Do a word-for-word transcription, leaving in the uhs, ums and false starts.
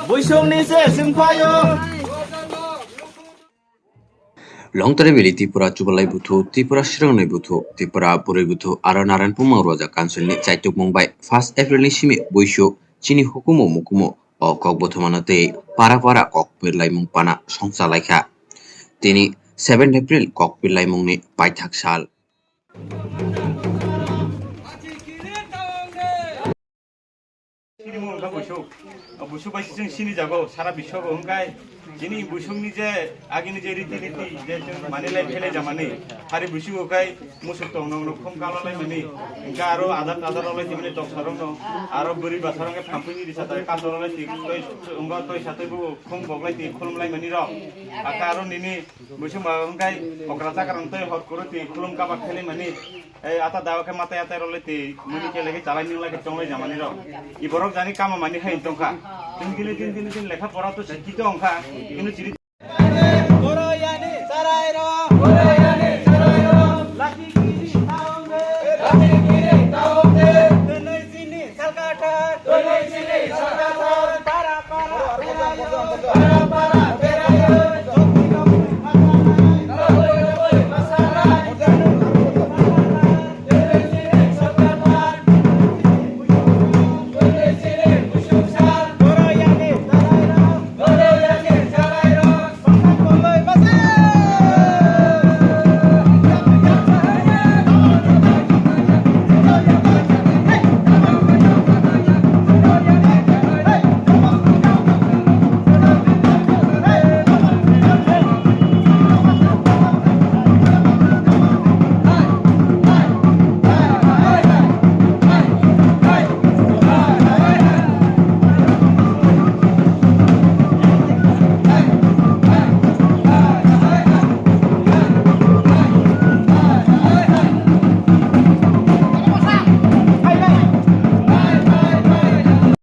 Buisongni se singphaio. Longtare Valley Tripura Chubalai Buthu, Tripura Srwngnai Buthu, Tripura Bwrwi Buthu, aro Narayanpur Mangroja Council ni chaitukmung bai first April ni simi buisu chini hukumu mukumu o kok bothomano tei para para kok pirlaimung pana songchalaikha. Tini seven April kok pirlaimungni paithak sal. Sini mo wngkha busuk. O busuk bai chwng sini jago, sara biswa bo wngkha. Chini busukni je agini je riti riti je chwng mani lai phele jamani. Hari busuk wngkha musuk tong nong nong khum kala lai mani. Wngkha aro adar adar lai timani tok sarong no. Aro bwrwi basarong khe phampuni risa tai kaso lai ti toi wngkha toi satoi bo khum bok lai ti khulum lai mani rok. Aka aro nini busuk ma wngkha okra chakra toi hor kuru ti khulum kaba khele mani. Ei, ata dawa khe matai atai role ti, muni khe lagi chalai nung lagi chonglai jamani rok. Iborok jani kama mani hai tongkha. Tin dini tin dini tin lekha pora to sikito wngkha. Kinu chiri